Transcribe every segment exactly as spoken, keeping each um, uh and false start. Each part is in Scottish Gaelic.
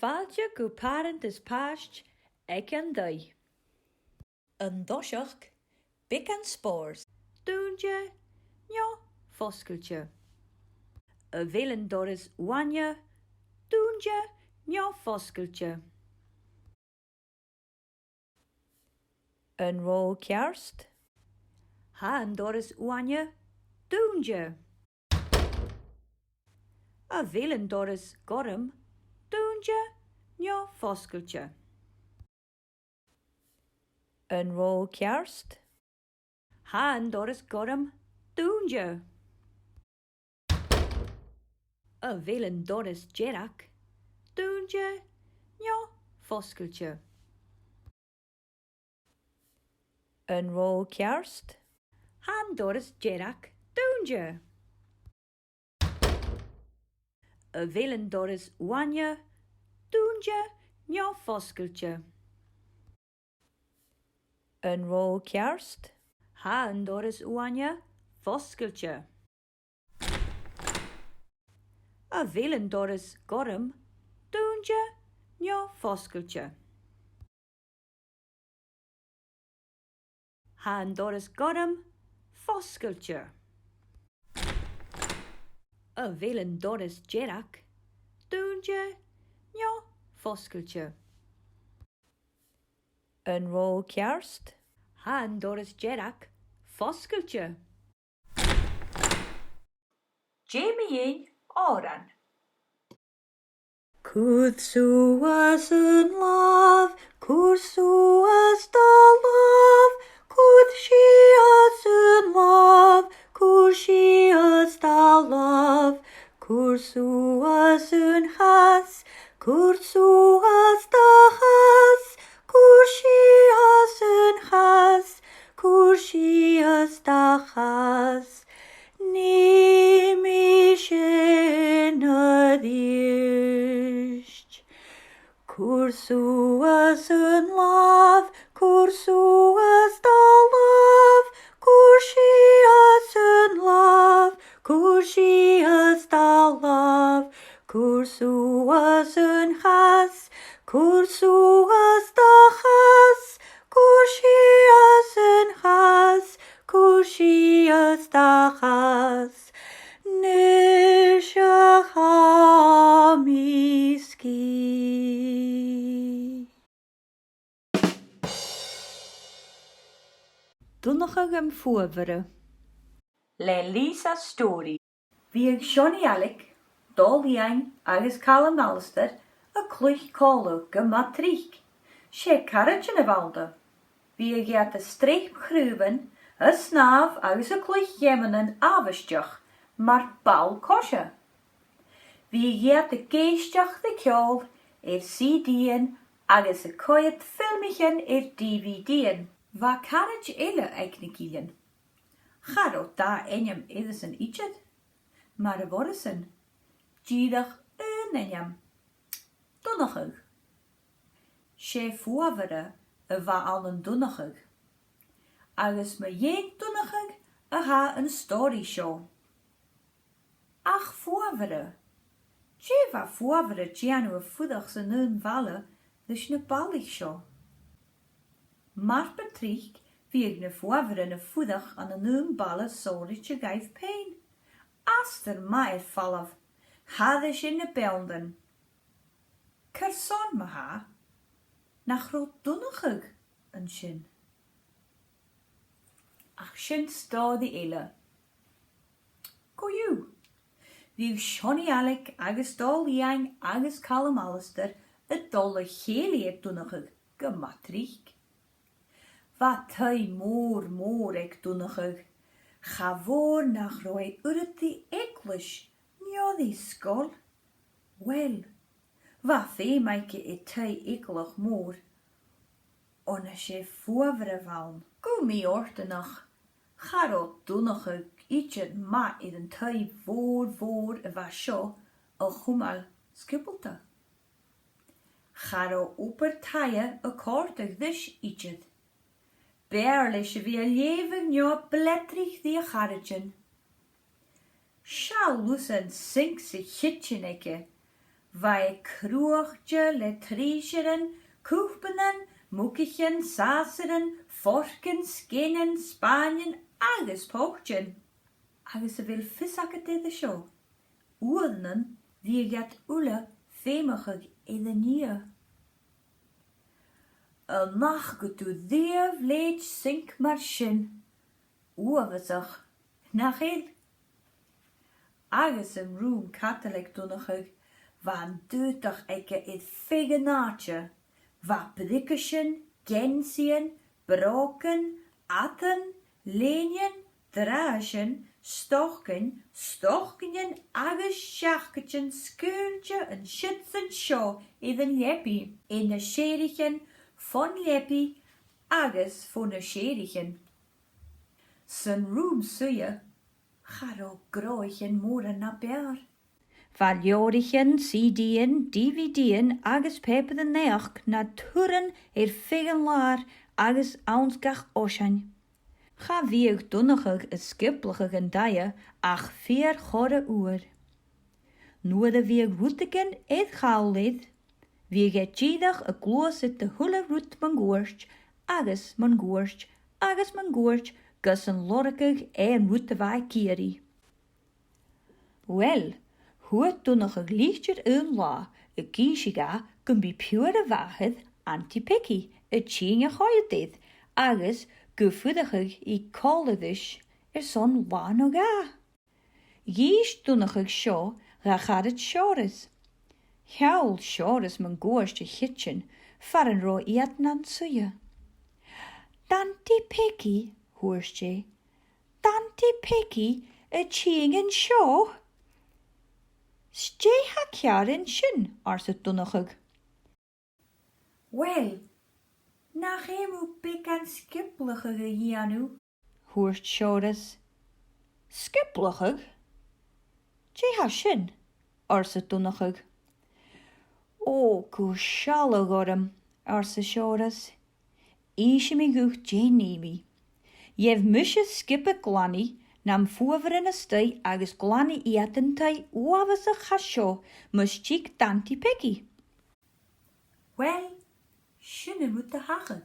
Fàilte gu Pàrant is Pàiste aig an taigh. An toiseach, beagan spòrs. Dùinte no fosgailte? A bheil an doras uaine dùinte no fosgailte? An robh thu ceart? Tha an doras uaine dùinte. A bheil an doras gorm dùinte no fosgailte? An robh thu ceart? Tha an doras gorm dùinte. A bheil an doras dearg dùinte no fosgailte? An robh thu ceart? Tha an doras dearg dùinte. A bheil an doras uaine dùinte no fosgailte? An robh thu ceart? Tha an doras uaine fosgailte. A bheil an doras gorm dùinte no fosgailte? Tha an doras gorm fosgailte. A bheil an doras dearg dùinte no fosgailte? An robh thu ceart? Tha an doras dearg fosgailte. Dèanamaid òran. Cuir suas an làmh, cuir suas do làmh, cuir sìos an làmh, cuir sìos do làmh, cuir suas an chas, cuir suas do chas, cuir sìos an chas, cuir sìos do chas. Nì mi sin a-rithist. Cuir suas an làmh, cuir suas do làmh, cuir sìos an làmh, cuir sìos do làmh, cuir suas an chas, cuir suas do chas, cuir sìos an chas, cuir sìos do chas. Nis a tha mi sgìth. Donnchadh am Fuamhaire. Le Lisa Storey. Bhiodh Seonaidh Ailig, Dòmhnall Iain agus Calum Alasdair a' cluich còmhla gu math tric. 'S e caraidean a bh' annta. Bhiodh iad a' streap chraobhan, a' snàmh agus a' cluich gheamannan àbhaisteach mar ball-coise. Bhiodh iad ag èisteachd ri ceòl air C D's agus a' coimhead filmichean air D V D's. Bha caraid eile aig na gillean. Cha robh dà ainm aigesan idir. Mar a bha orrasan, dìreach aon ainm, Donnchadh. 'S e fuamhaire a bh' ann an Donnchadh, agus mu dheidhinn Donnchadh a tha an stòiridh seo. Ach fuamhaire, dè bha fuamhaire a' dèanamh a' fuireach san aon bhaile leis na balaich seo? Mar bu trice, bhiodh na fuamhairean a' fuireach ann an aon baile sònraichte dhaibh pèin. Astar math air falbh, thairis air na beanntan. Carson ma-thà nach robh Donnchadh an sin? Ach sin stòiridh eile. Co-dhiù, bhiodh Seonaidh Ailig agus Dòmhnall Iain agus Calum Alasdair a' dol a chèilidh air Donnchadh gu math tric. Bha taigh mòr, mòr aig Donnchadh. Cha mhòr nach robh e uiread ri eaglais no ri sgoil. Uill, bha feum aige air taigh eagalach mòr, oir 's e fuamhaire a bh' ann. Gu mì-fhortanach, cha robh Donnchadh idir math air an taigh mhòr, mhòr a bha seo a chumail sgiobalta. Cha robh obair-taighe a' còrdadh ris idir. B' fheàrr leis a bhith a' leughadh no a' bleadraigeadh ri a charaidean. Seall thusa an sinc sa chidsin aige. Bha e cruaidh le truinnsearan, cupannan, mugaichean, sàsairean, forcan, sgeinean, spàinean agus poitean. Agus a bheil fios agad dè seo? Uaireannan bhiodh iad uile feumach air an fhighe. An fhaca tu riamh leithid sinc mar sin? Uabhasach, nach eil? Agus an rùm-cadail aig Donnchadh, bha an t-aodach aige air feadh an àite. Bha briogaisean, geansaidhean, brògan, adan, lèintean, drathaisean, stocainn, stocainnean agus seacaidean sgaoilte an siud 's an seo air an leabaidh, air na sèithrichean, fon leabaidh agus fo na sèithrichean. San rùm-suidhe, cha robh gnothaichean mòra na b' fheàrr. Bha leabhraichean, CDan, DVDan agus pàipearan-naidheachd nan tuirean air feadh an làir agus anns gach oisean. Cha bhiodh Donnchadh a' sgioblachadh an taighe ach fìor chorra uair. Nuair a bhiodh rudeigin air chall air, bhiodh e dìreach a' gluasad a h-uile rud mun cuairt agus mun cuairt agus mun cuairt gus an lorgadh e an rud a bha e ag iarraidh. Uill, fhuair Donnchadh litir aon latha ag innse dha gum bi piuthar a mhàthar, Auntie Peggy, a' tighinn a choimhead air agus gum fuiricheadh i còmhla ris airson latha no dhà. Dh'inns Donnchadh seo dha charaid Seòras. Sheall Seòras mun cuairt a' chidsin far an robh iad nan suidhe. "D'Auntie Peggy," thuirt e. "D'Auntie Peggy a' tighinn an seo?" "'S dè tha ceàrr an sin?" arsa Donnchadh. "Uill, nach fheum thu beagan sgioblachadh a dhèanamh?" thuirt Seòras. "Sgioblachadh? Dè tha sin?" arsa Donnchadh. "Ò, gu sealladh orm," arsa Seòras. "Innsidh mi dhut dè nì mi. Gheibh mise sgioba glanaidh nam fuamhairean a-staigh agus glanaidh iad an taigh uabhasach a tha seo mus tig d' Auntie Peggy." Uill, sin an rud a thachair.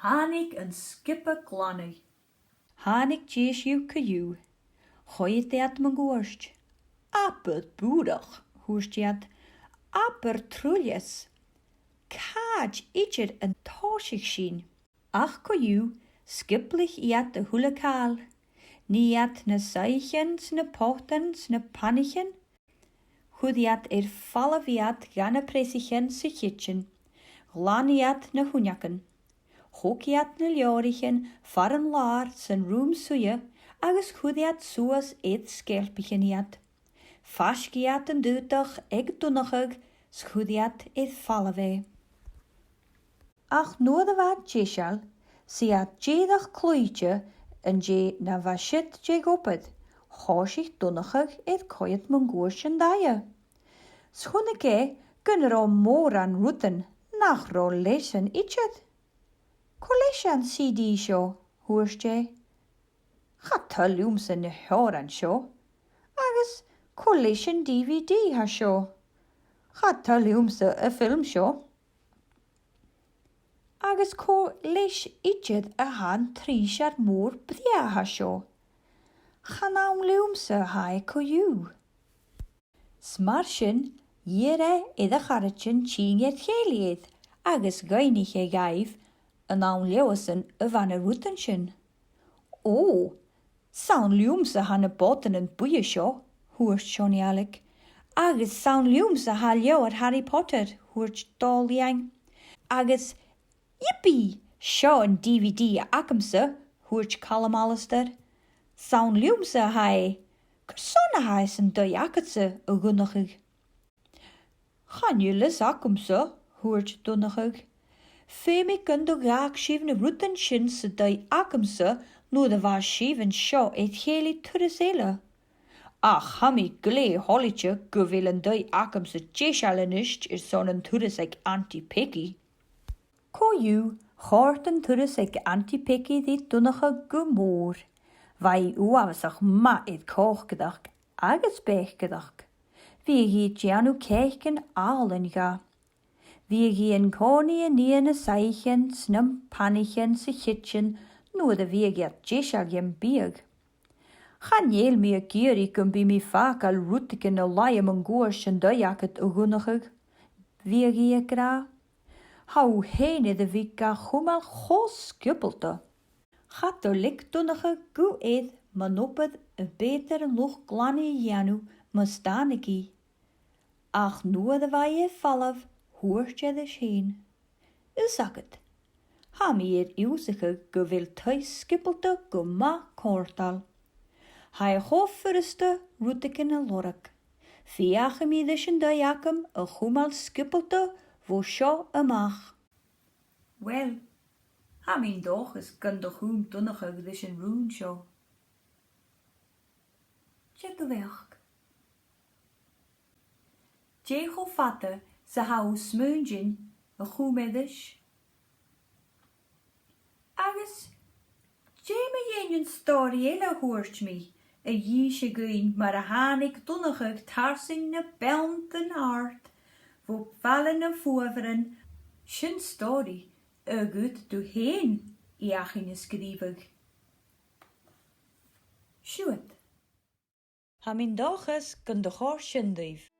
Thàinig an sgioba glanaidh. Thàinig dithis co-dhiù. Choimhead iad mun cuairt. "Abair bùrach," thuirt iad. "Abair truailleas. Càit idir an tòisich sinn?" Ach co-dhiù, sgioblaich iad a h-uile càil. Nigh iad na soithichean 's na potan 's na panaichean. Chuir iad air falbh iad dha na preasaichean sa chidsin. Ghlan iad na h-uinneagan. Thog iad na leabhraichean far an làir san rùm-suidhe agus chuir iad suas air sgeilpichean iad. Phaisg iad an t-aodach aig Donnchadh 's chuir iad air falbh e. Ach nuair a bha iad deiseil, 's iad dìreach cloichte an dèidh na bha siud dha obair, thòisich Donnchadh air coimhead mun cuairt an taighe. 'S chunnaic e gun robh mòran rudan nach robh leis-san idir. "Cò leis an CD seo?" thuirt e. "Cha toil leamsa na h-òrain seo." "Agus cò leis an DVD a tha seo?" "Cha toil leamsa am film seo." "Agus cò leis idir a tha an truinnsear mòr brèagha a tha seo?" "Chan ann leamsa a tha e co-dhiù." 'S mar sin, dh'iarr e air a charaidean tighinn air chèilidh air, agus dh'fhaighnich e dhaibh an ann leothasan a bha na rudan sin. "Ò, 's ann leamsa a tha na botannan buidhe seo," thuirt Seonaidh Ailig. "Agus 's ann leamsa a tha leabhar Harry Potter," thuirt Dòmhnall Iain. "Agus yippee! Seo an DVD agamsa," thuirt Calum Alasdair. "'S ann leamsa a tha e. Carson a tha e san taigh agadsa, a Dhonnchaidh?" "Chan eil fhios agamsa," thuirt Donnchadh. "Feumaidh gun do dh'fhàg sibh na rudan sin san taigh agamsa nuair a bha sibh an seo air chèilidh turas eile. Ach tha mi glè thoilichte gu bheil an taigh agamsa deiseil a-nis airson an turas aig Auntie Peggy." Co-dhiù, chòrd an turas aig Auntie Peggy ri Donnchadh gu mòr. Bha i uabhasach math air còcaireachd agus bèicearachd. Bhiodh i a' dèanamh cèicean àlainn dha. Bhiodh i an-còmhnaidh a' nighe na soithichean 's nam panaichean sa chidsin nuair a bhiodh iad deiseil dhen bhiadh. "Chan eil mi ag iarraidh gum bi mi a' fàgail rudeigin a laigh mun cuairt an taigh agad, a Dhonnchaidh," bhiodh i ag ràdh. "Tha thu fhèin air a bhith ga chumail cho sgiobalta." Cha do leig Donnchadh guth air mun obair a b' fheudar an luchd-glanaidh a dhèanamh mus tàinig i. Ach nuair a bha i air falbh, thuirt e ris fhèin, "Thusa agad, tha mi air ionnsachadh gu bheil taigh sgiobalta gu math còrdail. Tha e cho furasta rudeigin a lorg. Feuchaidh mi ris an taigh agam a chumail sgiobalta bho seo a-mach." Uill, tha mi an dòchas gun do chùm Donnchadh ris an rùn seo. Dè do bheachd? Dè cho fada 's a tha thu a' smaointinn a chùm e ris? Agus dè mu dheidhinn an stòiridh eile a thuirt mi, a dh'innseadh dhuinn mar a thàinig Donnchadh tarsainn na beanntan àrd bho Bhaile nam Fuamhairean? Sin stòiridh a dh'fhaodadh tu fhèin fheuchainn a sgrìobhadh. Siuthad. Tha mi an dòchas gun do chòrd sin ribh.